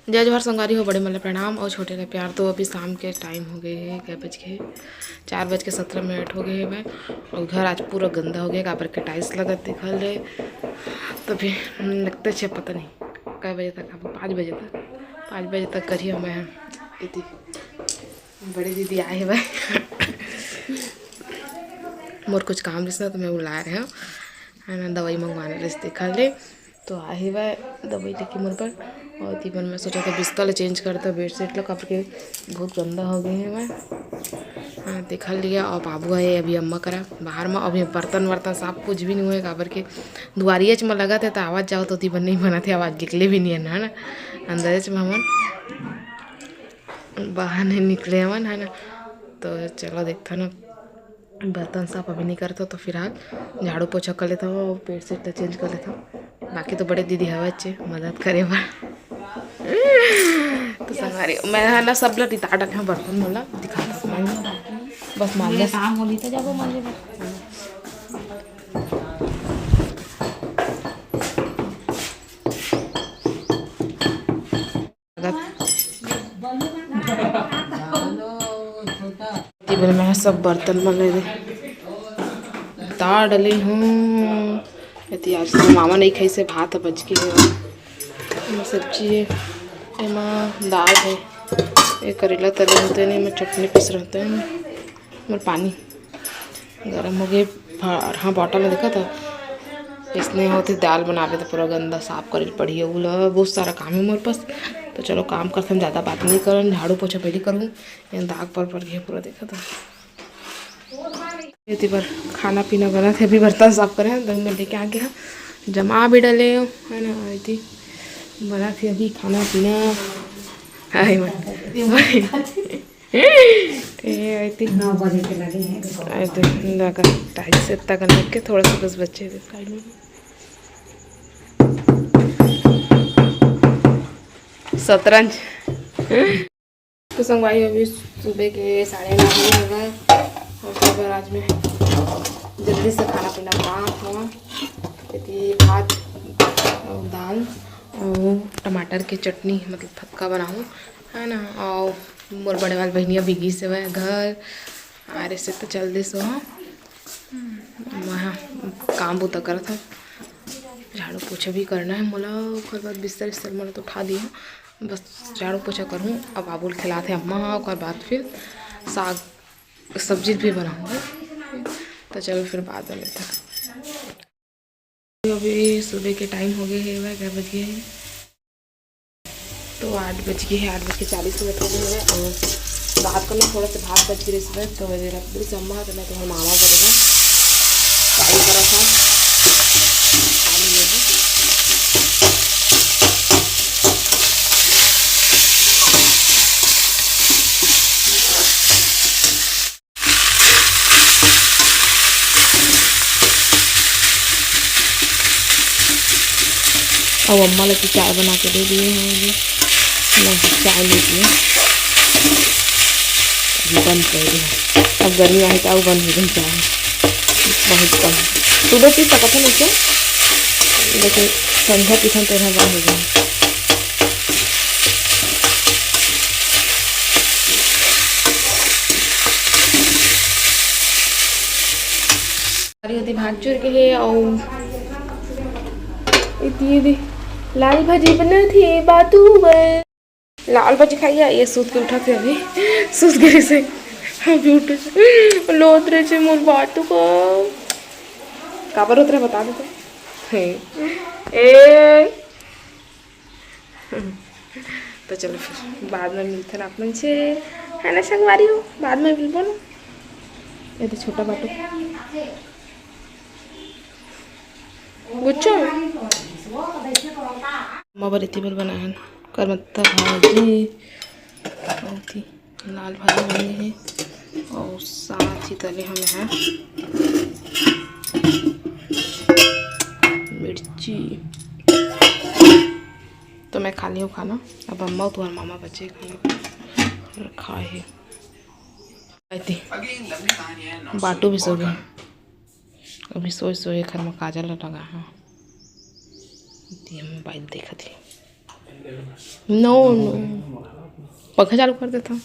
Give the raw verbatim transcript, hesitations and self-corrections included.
जय जोहार संगवारी हो, बड़े मन ला प्रणाम और छोटे ला प्यार। तो अभी शाम के टाइम हो गए हे, कै बज गए? चार बज के सत्रह मिनट हो गए हे। मैं और घर आज पूरा गंदा हो गया, काबर के टाइल्स लगत देखल ले। तो फिर लगते छे पता नहीं कै बजे तक, अब पाँच बजे तक, पाँच बजे तक करिए। मैं इति बड़े दीदी आए हे भाई। मोर कुछ काम रहिस ना, तो मैं बुलाए रहे हूँ, है ना, दवाई मंगवाना रहिस देखल ले। तो आए हे भाई दवाई लेके मोर बर। और तीबर मैं सोचा था बिस्तर ला चेंज करता, बेडशीट ला, काबर के बहुत गंदा हो गए हे भाई। हाँ, देखल लिया। और बाबू आए अभी अम्मा करा बाहर में। अभी बर्तन वर्तन साफ कुछ भी नहीं हुए, काबर के दुआरिये च में लगत हे, तो आवाज जावत होती, पर नहीं बनत हे, आवाज निकले भी नहीं है ना, है ना, अंदर च में हमन बाहर नहीं निकले हवन, है ना। तो चलो देखता ना, बर्तन साफ अभी नहीं करता, तो फिलहाल झाड़ू पोछा कर लेता हूँ और बेडशीट तो चेंज कर लेता हूँ। बाकी तो बड़े दीदी हवे चे मदद करे बर। तो संगवारी, मैं है ना सब ला नितार डाले हूँ बर्तन, मोला दिखा था मैं। बस मांजले काम होली तो जाबो मांजे बर। तेबर मैं सब बर्तन मन ले दे तार डले हूँ। एती आज तो मामा नहीं खाई से भात बच के है। एमा सब्जी है, एमा दाल है, ये करेला तरे होते नहीं, मैं चटनी पीस रहते हैं, मोर पानी गरम हो गए। भा-, हाँ, बॉटल में देखा था, इसने होते दाल बनावे तो पूरा गंदा साफ करे पड़ी है। उला बहुत सारा काम है मोर पास, तो चलो काम करते हम, ज़्यादा बात नहीं करन, झाड़ू पोछा पहले करूँ। ये दाग पर पर गया पूरा, देखा था। एती बर खाना पीना बना थे, अभी बर्तन साफ करे हैं, तो मैं लेके आ गया, जमा भी डले हो, है ना। एती बना थे अभी खाना पीना। हाय मन। ए, एती नौ बजे के लगे हैं। एती लगा टाइम से इतना करने के थोड़ा सा बस बचे थे साइड में। शतरंज। तो संगवारी, अभी सुबह के साढ़े नौ बजे हुआ है और सुबह आज मैं जल्दी से खाना पीना बना हूँ। एती भात और दाल और टमाटर के चटनी, मतलब थक्का बनाहूँ, है ना। और मोर बड़े वाले बहनिया भी गिस हवय घर, आ रहे से तो चल दे सो। हाँ, मैं काम बूता करत हूँ, झाड़ू पोछा भी करना है मोला। ओकर बाद बिस्तर इस्तर मोला तो उठा दियो, बस झाड़ू पोछा करूँ। अब बाबू ल खिलाथे अम्मा ह, ओकर बाद फिर साग सब्जी भी बनाऊँगी। तो चलो फिर बाद में मिलते हैं। अभी सुबह के टाइम हो गए है, ग्यारह बज गए हैं। तो आठ बज गए हैं, आठ बज के चालीस मिनट हो गए हैं। और रात का ना थोड़ा सा भात बच गए सुबह, तो मेरे रख दी अम्मा, तो मैं तुम्हारे मामा बोलेगा, फ्राई करा था, खा लिए हैं। अब अम्मा लोग की चाय बना के दे दिए हैं, ये मैं चाय लेती हूँ। अभी बंद कर दिया, अब गर्मी आई तो बंद हो गई चाय, बहुत कम। सुबह पी सकत है लेकिन, लेकिन संध्या पीथन तेरह बंद हो गया। अरे, ओती भात चुर के हे, अउ एती दे लाल भाजी बनत हे, बातू बर। लाल भाजी खाइया, ये सूत के उठा थे अभी, सूत के से अभी उठे से। लोत रहे छे मोर बातू का। काबर होत रहे बता देते। हे। ए। तो चलो फिर बाद में मिलते हैं आप मन से, है ना संगवारी हो, बाद में मिलबो ना। ये तो छोटा बाटू गुच्चो। अम्मा बर एती बर बनाए हन करमत्ता भाजी, अउ एती लाल भाजी बने हे, अउ साथ ही तले हमें है मिर्ची। तो मैं खा लियो खाना, अब अम्मा अउ तुम्हार मामा बचे खाना खाए हे। एती बाटू भी सो गए, अभी सोए सोए घर में काजल लगा है, एती हम मोबाइल देखत हे। नो नो, पंखा चालू कर देता हूँ।